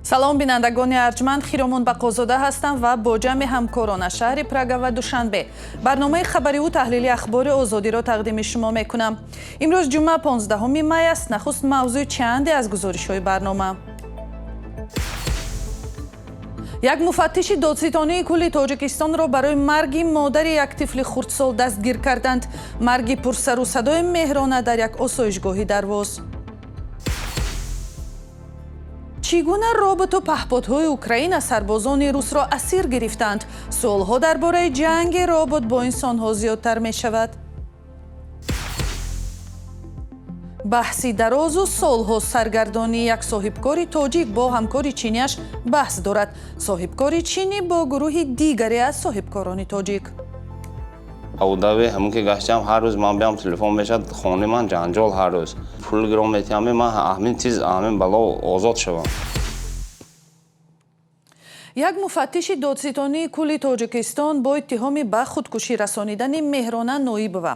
Салом, бинандагони арҷманд. Хиромон Бақозода ҳастам ва бо ҷамъи ҳамкорон аз шаҳри Прага ва Душанбе барномаи хабариву таҳлили Ахбори Озодиро тақдими шумо мекунам. Имрӯз ҷумъа, 15 май аст. Нахуст мавзӯи чанде аз гузоришҳои барнома. Як муфаттиши Додситонии кулли Тоҷикистонро барои марги модари як тифли хурдсол дастгир карданд. Марги пурсару садои Меҳрона дар як осоишгоҳи Дарвоз. Чӣ гуна роботу паҳподҳои Украина сарбозони русро асир гирифтанд? Суолҳо дар бораи ҷанги робот бо инсонҳо зиёдтар мешавад. Баҳси дарозу солҳо саргардонии як соҳибкори тоҷик бо ҳамкори чиниаш баҳс дорад. Соҳибкори чинӣ бо гурӯҳи дигаре аз соҳибкорони тоҷик. Абудаби ҳамун ки гаштам, ҳар рӯз ман биям, телефон мешад, хонаи ман ҷанҷол. Ҳар рӯз пул гиром метиҳам, ман ҳамин тиз ҳамин бало озод шавам. Як муфаттиши Додситонии кулли Тоҷикистон бо иттиҳоми ба худкушӣ расонидани Меҳрона Ноибова,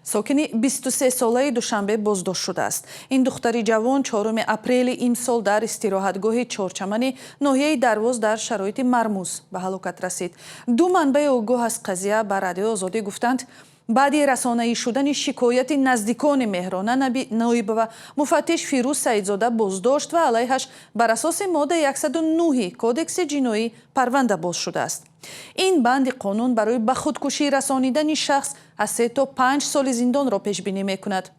сокини 23-солаи Душанбе, боздошт шудааст. Ин духтари ҷавон 4 апрели имсол дар истироҳатгоҳи Чорчамани ноҳияи Дарвоз дар шароити мармуз ба ҳалокат расид. Ду манбаи огоҳ аз қазия ба Радиои Озодӣ гуфтанд, баъди расонаӣ шудани шикояти наздикони Меҳрона Ноибова муфаттиш Фирӯз Саидзода боздошт ва алайҳаш бар асоси моддаи 109 Кодекси ҷиноӣ парванда боз шудааст. Ин банди қонун барои ба худкушӣ расонидани шахс аз 3 то 5 соли зиндонро пешбинӣ мекунад.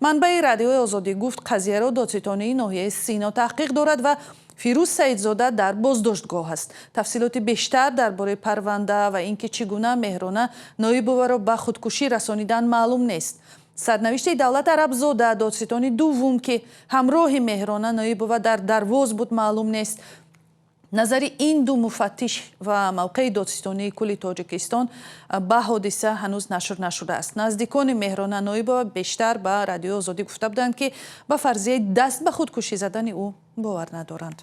Манбаи Радиои Озодӣ гуфт, қазияро додситонии ноҳияи Сино таҳқиқ дорад ва Фирӯз Саидзода дар боздоштгоҳ аст. Тафсилоти бештар дар бораи парванда ва ин ки чӣ гуна Меҳрона Ноибоваро ба худкушӣ расонидан, маълум нест. Сарнавишти Давлат Арабзода, додситони дуввум, ки ҳамроҳи Меҳрона Ноибова дар Дарвоз буд, маълум нест. Назари ин ду муфаттиш ва мавқеи Додситонии кулли Тоҷикистон ба ҳодиса ҳанӯз нашр нашудааст. Наздикони Меҳрона Ноибова бештар ба Радиои Озодӣ гуфта буданд, ки ба фарзияи даст ба худкушӣ задани ӯ бовар надоранд.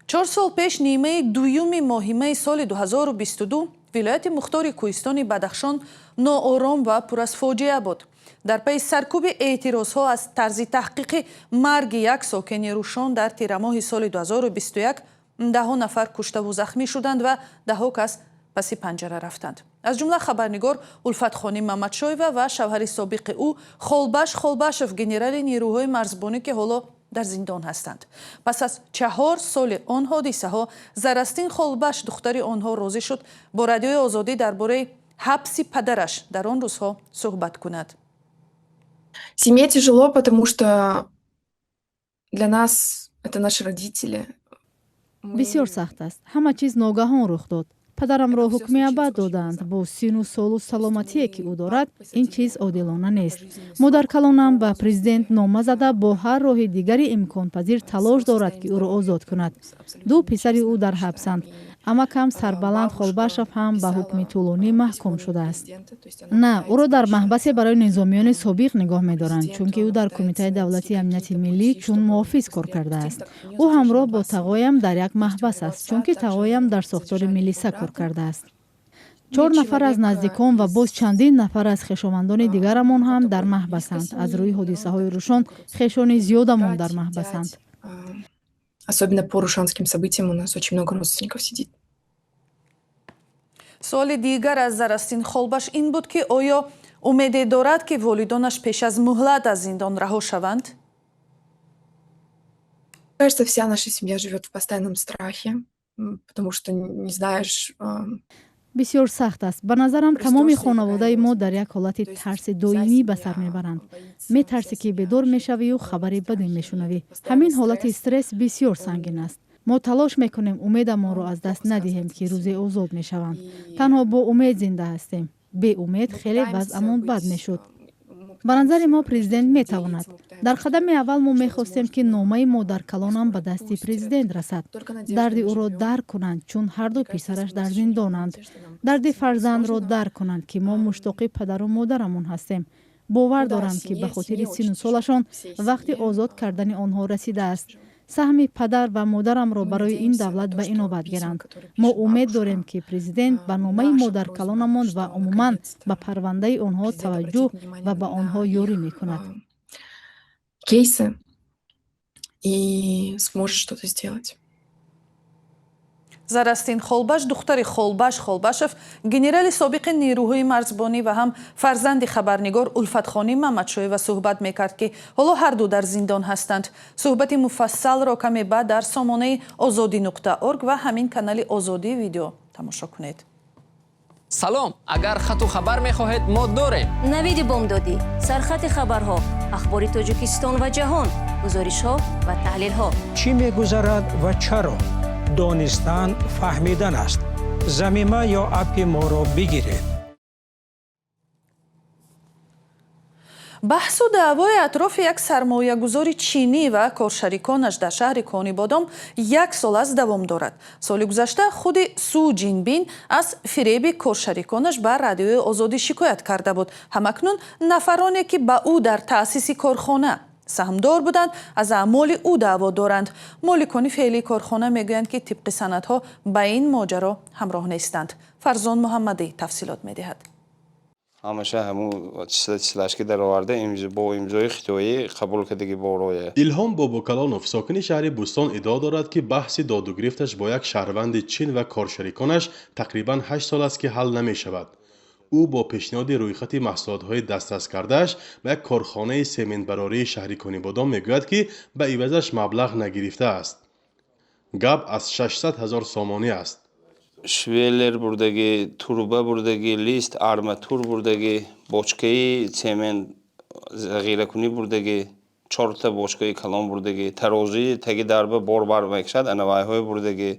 4 сол пеш, нимаи дуюми моҳи майи соли 2022, вилояти мухтори Кӯҳистони Бадахшон ноором ва пур аз фоҷиа буд. Дар пайи саркӯби эътирозҳо аз тарзи таҳқиқи марги як сокини Рӯшон дар тирамоҳи соли 2021, даҳҳо нафар куштаву захмӣ шуданд ва даҳҳо кас паси панҷара рафтанд, аз ҷумла хабарнигор Улфатхоним Мамадшоева ва шавҳари собиқи ӯ Холбаш Холбашов, генерали нерӯҳои марзбонӣ, ки ҳоло дар зиндон ҳастанд. Пас аз 4 соли он ҳодисаҳо Зарастин Холбаш, духтари онҳо, розӣ шуд бо Радиои Озодӣ дар бораи ҳабси падараш дар он рӯзҳо суҳбат кунад. Семье тяжело, потому что для нас это наши родители. Бисёр сахт аст. Ҳама чиз ногаҳон рух дод. Падарамро ҳукми абад доданд. Бо сину солу саломатие, ки ӯ дорад, ин чиз одилона нест. Модаркалонам ба президент нома зада, бо ҳар роҳи дигари имконпазир талош дорад, ки ӯро озод кунад. Ду писари ӯ дар ҳабсанд. Амакам Сарбаланд Холбашов ҳам ба ҳукми тӯлонӣ маҳкум шудааст. На, ӯро дар маҳбасе барои низомиёни собиқ нигоҳ медоранд, чунки ӯ дар Кумитаи давлатии амнияти миллӣ чун муҳофиз кор кардааст. Ӯ ҳамроҳ бо тағоям дар як маҳбас аст, чунки тағоям дар сохтори милиса кор кардааст. Чор нафар аз наздикон ва боз чандин нафар аз хешовандони дигарамон ҳам дар маҳбасанд. Аз рӯи ҳодисаҳои Рӯшон хешони зиёдамон дар маҳбасанд. Особенно по рушанским событиям у нас очень много родственников сидит. Суоли дигар аз Зарастин Холбаш ин буд, ки оё умеде дорад, ки волидонаш пеш аз муҳлат аз зиндон раҳо шаванд? Кажется, вся наша семья живет в постоянном страхе, потому что не знаешь. Бисёр сахт аст. Ба назарам, тамоми хонаводаи мо дар як ҳолати тарси доимӣ ба сар мебаранд. Метарсӣ, ки бедор мешавию хабари баде мешунавӣ. Ҳамин ҳолати стресс бисёр сангин аст. Мо талош мекунем умедамонро аз даст надиҳем, ки рӯзе озод мешаванд. Танҳо бо умед зинда ҳастем. Беумед хеле вазъамон бад мешуд. Ба назари мо, президент метавонад. Дар қадами аввал мо мехостем, ки номаи модаркалонам ба дасти президент расад, дарди ӯро дарк кунанд, чун ҳарду писараш дар зиндонанд. Дарди фарзандро дарк кунанд, ки мо муштоқи падару модарамон ҳастем. Бовар дорам, ки ба хотири сину солашон вақти озод кардани онҳо расидааст. Саҳми падар ва модарамро барои ин давлат ба инобат гиранд. Мо умед дорем, ки президент ба номаи модаркалонамон ва умуман ба парвандаи онҳо таваҷҷӯҳ ва ба онҳо ёрӣ мекунад. Кейсы. И сможет что-то сделать. Зарастин Холбаш, духтари Холбаш Холбашев, генерали собиқи нерӯҳои марзбонӣ ва ҳам фарзанди хабарнигор Улфатхоним Мамадшоева суҳбат мекард, ки ҳоло ҳарду дар зиндон ҳастанд. Суҳбати муфассалро каме баъд дар сомонаи Озодӣ.орг ва ҳамин канали Озодӣ Видео тамошо кунед. Салом, агар хату хабар мехоҳед, мо дорем. Навиди бомдодӣ, сархати хабарҳо, ахбори Тоҷикистон ва ҷаҳон, гузоришҳо ва таҳлилҳо. Чӣ мегузарад ва чаро? Донистан фаҳмидан аст. Замима ё аппи моро бигиред. Баҳсу даъвои атрофи як сармоягузори чинӣ ва коршариконаш дар шаҳри Конибодом як сол аст давом дорад. Соли гузашта худи Су Ҷинбин аз фиреби коршариконаш ба Радиои Озодӣ шикоят карда буд. Ҳамакнун нафароне, ки ба ӯ дар таъсиси корхона саҳмдор буданд, аз аъмоли ӯ даъво доранд. Моликони феълии корхона мегӯянд, ки тибқи санадҳо ба ин моҷаро ҳамроҳ нестанд. Фарзон Муҳаммадӣ тафсилот медиҳад. Ҳамаша ҳамун числашки дароварда, бо имзои хитоӣ қабул кардагӣ бороя. Илҳом Бобокалонов, сокини шаҳри Бӯстон, иддао дорад, ки баҳси додугирифташ бо як шаҳрванди Чин ва коршариконаш тақрибан 8 сол аст, ки ҳал намешавад. Ӯ бо пешниҳоди рӯйхати маҳсулотҳои дастрас кардааш ба як корхонаи сементбарории шаҳри Конибодом мегӯяд, ки ба ивазаш маблағ нагирифтааст. Гап аз 600 ҳазор сомонӣ аст. Швеллер бурдагӣ, труба бурдагӣ, лист арматур бурдагӣ, бочкаи цемент зағиракунӣ бурдагӣ, чорта бочкаи калон бурдагӣ, тарозии таги дарба бор бар мекашад, анавайҳое бурдагӣ.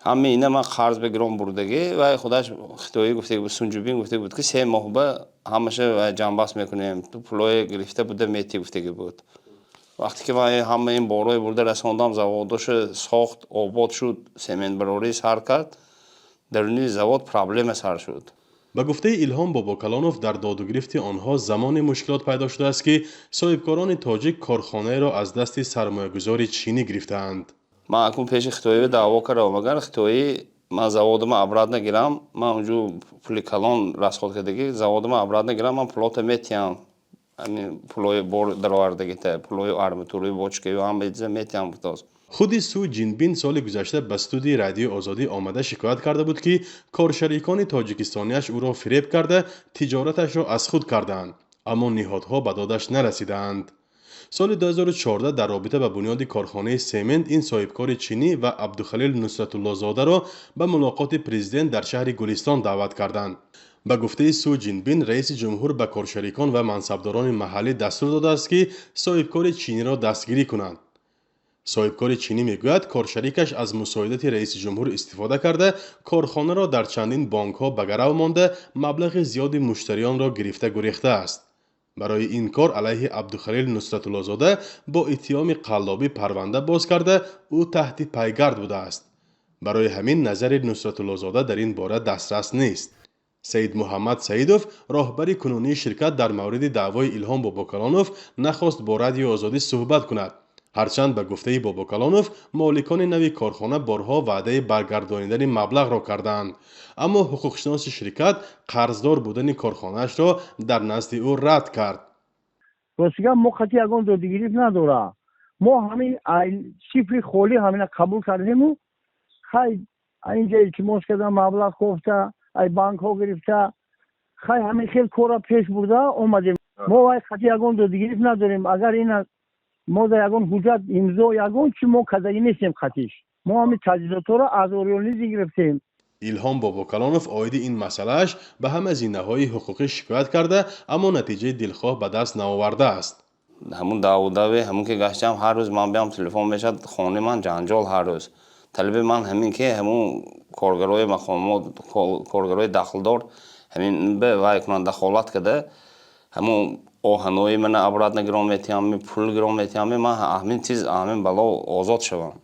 Ҳамаи ина ман қарз ба гиром бурдагӣ. Вай худаш хитоӣ гуфтаги буд, Сунҷубин гуфтаги буд, ки 3 моҳ ба ҳамаша ҷамъбаст мекунем, ту пулое гирифта буда метӣ, гуфтаги буд. Вақте ки ман ҳама ин борҳое бурда расондам, заводоша сохт, обод шуд, сементбарорӣ сар кард, даруни завод проблема сар шуд. Ба гуфтаи Илҳом Бобокалонов, дар додугирифти онҳо замоне мушкилот пайдо шудааст, ки соҳибкорони тоҷик корхонаеро аз дасти сармоягузори чинӣ гирифтаанд. Ман акун пеши хитоӣ даъво кардам, агар хитоӣ ман заводама обратно гирам, ман унҷо пули калон расход кардагӣ, заводама обратно гирам, ман пулота метиҳам, ҳамин пулои бор даровардагита, пулои арматуруи бочкаю ҳама чиза метиҳам, гуфтааст. Худи Су Ҷинбин соли гузашта ба студияи Радиои Озодӣ омада шикоят карда буд, ки коршарикони тоҷикистониаш ӯро фиреб карда, тиҷораташро аз худ кардаанд, аммо ниҳодҳо ба додаш нарасидаанд. Соли 2014 дар робита ба бунёди корхонаи семент ин соҳибкори чинӣ ва Абдухалил Нусратуллозодаро ба мулоқоти президент дар шаҳри Гулистон даъват карданд. Ба гуфтаи Су Ҷинбин, раиси ҷумҳур ба коршарикон ва мансабдорони маҳаллӣ дастур додааст, ки соҳибкори чиниро дастгирӣ кунанд. Соҳибкори чинӣ мегӯяд, коршарикаш аз мусоидати раиси ҷумҳур истифода карда, корхонаро дар чандин бонкҳо ба гарав монда, маблағи зиёди муштариёнро гирифта гурехтааст. Барои ин кор алайҳи Абдухалил Нусратуллозода бо иттиҳоми қаллобӣ парванда боз карда, ӯ таҳти пайгард будааст. Барои ҳамин назари Нусратуллозода дар ин бора дастрас нест. Саид Муҳаммад Саидов, роҳбари кунунии ширкат, дар мавриди даъвои Илҳом Бобокалонов нахост бо Радиои Озодӣ суҳбат кунад. Ҳарчанд, ба гуфтаи Бобокалонов, моликони нави корхона борҳо ваъдаи баргардонидани маблағро кардаанд, аммо ҳуқуқшиноси ширкат қарздор будани корхонаашро дар назди ӯ рад кард. Ростига, мо қати ягон додигирифт надора. Мо ҳамин сифри холӣ ҳамина қабул кардему, хай, инҷа илтимос кардам, маблағ кофта, ай банкҳо гирифта, хай, ҳамин хел корра пеш бурда омадем. Мо вай қати ягон додигирифт надорем. Агар ина мо дар ягон ҳуҷҷат имзо, ягон чи мо кардагӣ нестем қатиш. Мо ҳамин таҷҳизотҳоро аз Ориёнлизинг гирифтем. Илҳом Бобокалонов оиди ин масъалааш ба ҳама зинаҳои ҳуқуқӣ шикоят карда, аммо натиҷаи дилхоҳ ба даст наовардааст. Ҳамун давудаве, ҳамун ки гаштам, ҳар рӯз ман биям, телефон мешад, хонаи ман ҷанҷол ҳар рӯз. Талаби ман ҳамин, ки ҳамун коргарои мақомот, коргарои дахлдор ҳамин ба вай кунанд, дахолат карда, ҳамун оҳанои мана обратно гиром метиҳам, пул гиром метиҳам, ман ҳамин тиз ҳамин бало озод шавам.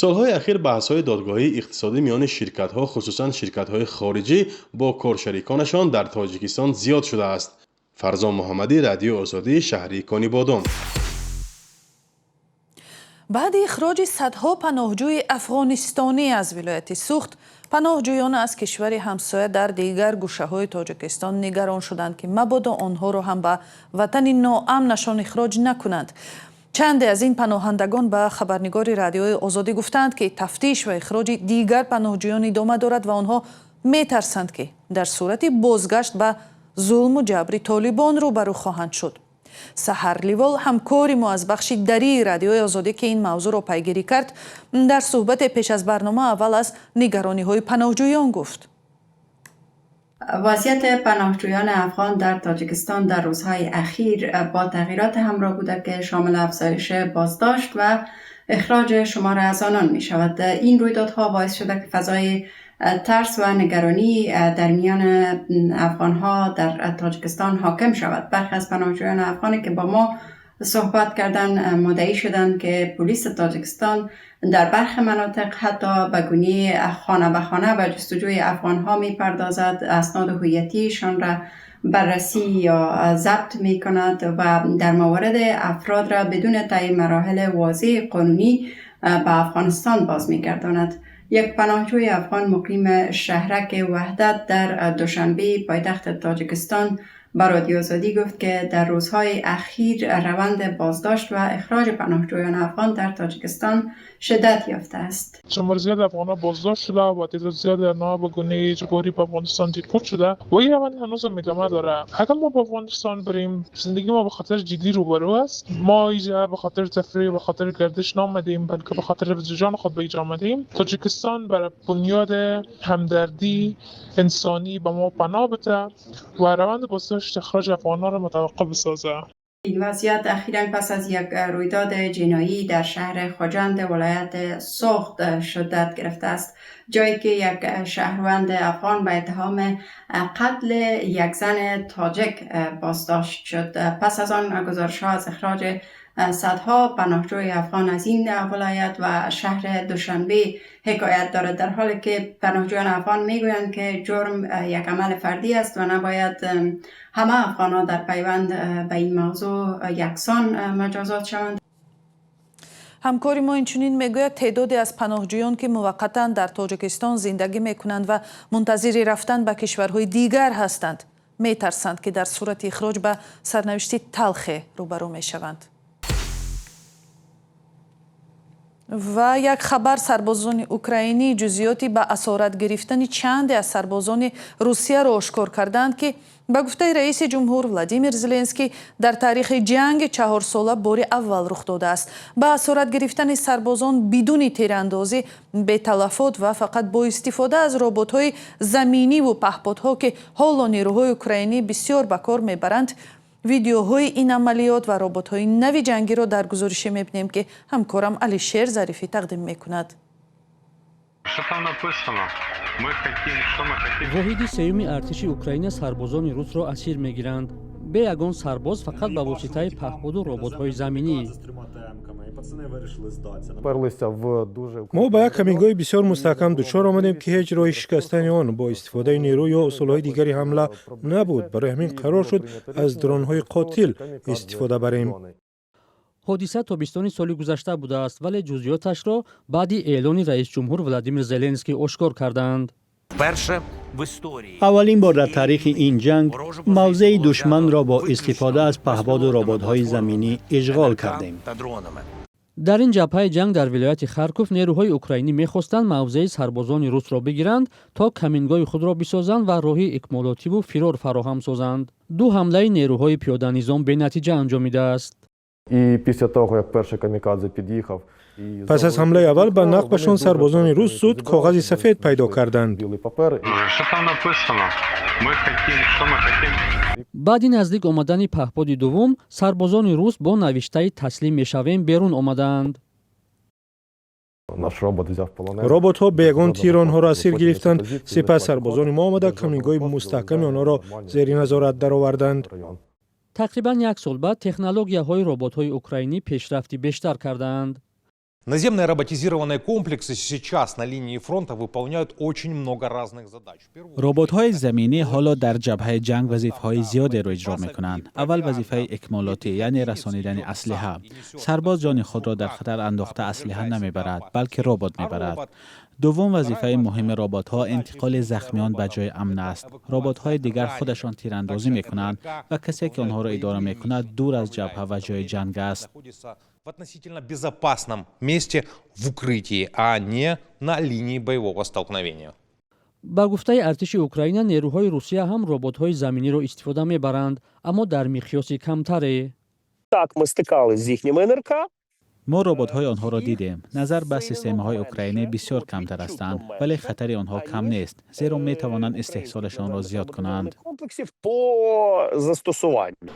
Солҳои ахир баҳсҳои додгоҳии иқтисодӣ миёни ширкатҳо, хусусан ширкатҳои хориҷӣ бо коршариконашон дар Тоҷикистон зиёд шудааст. Фарзон Муҳаммадӣ, Радиои Озодӣ, шаҳри Конибодом. Баъди ихроҷи садҳо паноҳҷӯи афғонистонӣ аз вилояти Сухт, паноҳҷӯён аз кишвари ҳамсоя дар дигар гӯшаҳои Тоҷикистон нигарон шуданд, ки мабодо онҳоро ҳам ба ватани ноамнашон ихроҷ накунанд. Чанде аз ин паноҳандагон ба хабарнигори Радиои Озодӣ гуфтанд, ки тафтиш ва ихроҷи дигар паноҳҷӯён идома дорад ва онҳо метарсанд, ки дар сурати бозгашт ба зулму ҷабри Толибон рӯбарӯ хоҳанд шуд. Саҳар Ливол, ҳамкори мо аз бахши Дарии Радиои Озодӣ, ки ин мавзӯъро пайгирӣ кард, дар суҳбате пеш аз барнома аввал аз нигарониҳои паноҳҷӯён гуфт. وضعیت پناهجویان افغان در تاجیکستان در روزهای اخیر با تغییرات همراه بوده که شامل افزایش بازداشت و اخراج شمار از آنان می شود. این رویدادها باعث شده که فضای ترس و نگرانی در میان افغانها در تاجیکستان حاکم شود. برخی از پناهجویان افغانی که با ما صحبت کردن مدعی شدند که پلیس تاجیکستان در برخی مناطق حتی به گونه خانه به خانه به جستجوی افغانها می پردازد، اسناد هویتیشان را بررسی یا ضبط می کند و در موارد افراد را بدون طی مراحل واضح قانونی به افغانستان باز می گرداند. یک پناهجوی افغان مقیم شهرک وحدت در دوشنبه، پایتخت تاجیکستان، به رادیو آزادی گفت که در روزهای اخیر روند بازداشت و اخراج پناهجویان افغان در تاجیکستان شدت یافته است. شمار زیاد افغان‌ها بازداشت شده و تعداد زیاد آنها به گونه اجباری به افغانستان دیپورت شده و این روند هنوز هم ادامه داره. اگر ما به افغانستان بریم، زندگی ما به خطر جدی روبرو است. ما اینجا به خاطر تفریح، به خاطر گردش نامدیم، بلکه به خاطر حفظ جان خود به اینجا آمدیم. تاجیکستان بر بنیاد همدردی انسانی به ما پناه بده و روند بازداشت اخراج افغان‌ها را متوقف بسازه. این وضعیت اخیرا پس از یک رویداد جنایی در شهر خجند ولایت سغد شدت گرفته است، جایی که یک شهروند افغان به اتهام قتل یک زن تاجک بازداشت شد. پس از آن گزارش ها از اخراج صدها پناهجوی افغان از این ولایت و شهر دوشنبه حکایت دارد، در حالی که پناهجویان افغان میگویند که جرم یک عمل فردی است و نباید همه افغان ها در پیوند به این موضوع یکسان مجازات شوند. Ҳамкори мо инчунин мегӯяд, теъдоде аз паноҳҷӯён, ки муваққатан дар Тоҷикистон зиндагӣ мекунанд ва мунтазири рафтан ба кишварҳои дигар ҳастанд, метарсанд, ки дар сурати ихроҷ ба сарнавишти талхе рӯбарӯ мешаванд. Ва як хабар: сарбозони украинӣ ҷузъиёти ба асорат гирифтани чанде аз сарбозони Русияро ошкор карданд, ки ба гуфтаи раиси ҷумҳур Владимир Зеленский дар таърихи ҷанги чаҳорсола бори аввал рух додааст. Ба асорат гирифтани сарбозон бидуни тирандозӣ, беталафот ва фақат бо истифода аз роботҳои заминиву паҳподҳо, ки ҳоло нерӯҳои украинӣ бисёр ба кор мебаранд. Видеоҳои ин амалиёт ва роботҳои нави ҷангиро дар гузорише мебинем, ки ҳамкорам Алишер Зарифӣ тақдим мекунад. Что там написано? Мы хотим, что мы хотим? Воҳиди сеюми артиши Украина сарбозони русро асир мегиранд бе ягон сарбоз, фақат ба воситаи паҳподу роботҳои заминӣ. Мо ба як камингоҳи бисёр мустаҳкам дучор омадем, ки ҳеҷ роҳи шикастани он бо истифодаи нерӯ ё усулҳои дигари ҳамла набуд. Барои ҳамин қарор шуд аз дронҳои қотил истифода барем. Ҳодиса тобистони соли гузашта будааст, вале ҷузъиёташро баъди эълони раисҷумҳур Владимир Зеленский ошкор карданд. Аввалин бор дар таърихи ин ҷанг мавзеи душманро бо истифода аз паҳбоду роботҳои заминӣ ишғол кардем. Дар ин ҷабҳаи ҷанг дар вилояти Харков нерӯҳои украинӣ мехостанд мавзеи сарбозони русро бигиранд, то камингоҳи худро бисозанд ва роҳи икмолотиву фирор фароҳам созанд. Ду ҳамлаи нерӯҳои пиёданизом бенатиҷа анҷомидааст. Пас аз ҳамлаи аввал ба нақбашон сарбозони рус зуд коғази сафед пайдо карданд. Что там написано? Мы хотим, что мы хотим? Баъди наздик омадани паҳподи дуввум сарбозони рус бо навиштаи «таслим мешавем» берун омадаанд. Роботҳо бе ягон тир онҳоро асир гирифтанд. Сипас сарбозони мо омада, камингоҳи мустаҳками онҳоро зери назорат дароварданд. Тақрибан як сол баъд технологияҳои роботҳои украинӣ пешрафти бештар кардаанд. Наземные роботизированные комплексы сейчас на линии фронта выполняют очень много разных задач. Роботҳои заминӣ ҳоло дар ҷабҳаи ҷанг вазифаҳои зиёдеро иҷро мекунанд. Аввал вазифаи икмолотӣ, яъне расонидани аслиҳа. Сарбоз ҷони худро дар хатар андохта аслиҳа намебарад, балки робот мебарад. Дуввум вазифаи муҳими роботҳо интиқоли захмиён ба ҷои амн аст. Роботҳои дигар худашон тирандозӣ мекунанд ва касе, ки онҳоро идора мекунад, дур аз ҷабҳа ва ҷои ҷанг аст. В относительно безопасном месте в укрытии, а не на линии боевого столкновения. Ба гуфтаи артиши Украина, нерӯҳои Русия ҳам роботҳои заминиро истифода мебаранд, аммо дар миқёси камтаре. Так, мы стыкались с ихними НРК. Мо роботҳои онҳоро дидем. Назар ба системаҳои украинӣ бисёр камтар ҳастанд, вале хатари онҳо кам нест, зеро метавонанд истеҳсолашонро зиёд кунанд. Комплексів по застосуванню.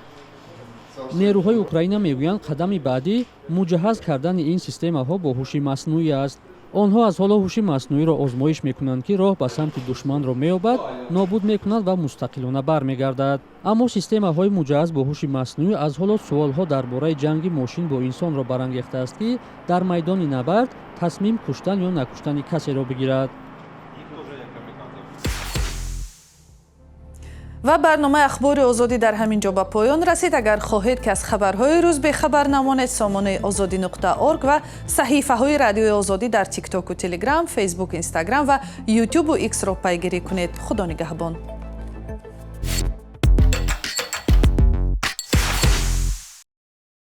Нерӯҳои Украина мегӯянд, қадами баъдӣ муҷаҳҳаз кардани ин системаҳо бо ҳуши маснӯӣ аст. Онҳо аз ҳоло ҳуши маснӯиро озмоиш мекунанд, ки роҳ ба самти душманро меёбад, нобуд мекунад ва мустақилона бармегардад. Аммо системаҳои муҷаҳҳаз бо ҳуши маснӯӣ аз ҳоло суолҳо дар бораи ҷанги мошин бо инсонро барангехтааст, ки дар майдони набард тасмим куштан ё накуштани касеро бигирад. Ва барномаи Ахбори Озодӣ дар ҳамин ҷо ба поён расид. Агар хоҳед, ки аз хабарҳои рӯз бехабар намонед, сомонаи Озодӣ нуқта орг ва саҳифаҳои Радиои Озодӣ дар Тиктоку, Телеграм, Фейсбук, Инстаграм ва Ютубу Иксро пайгирӣ кунед. Худо нигаҳбон.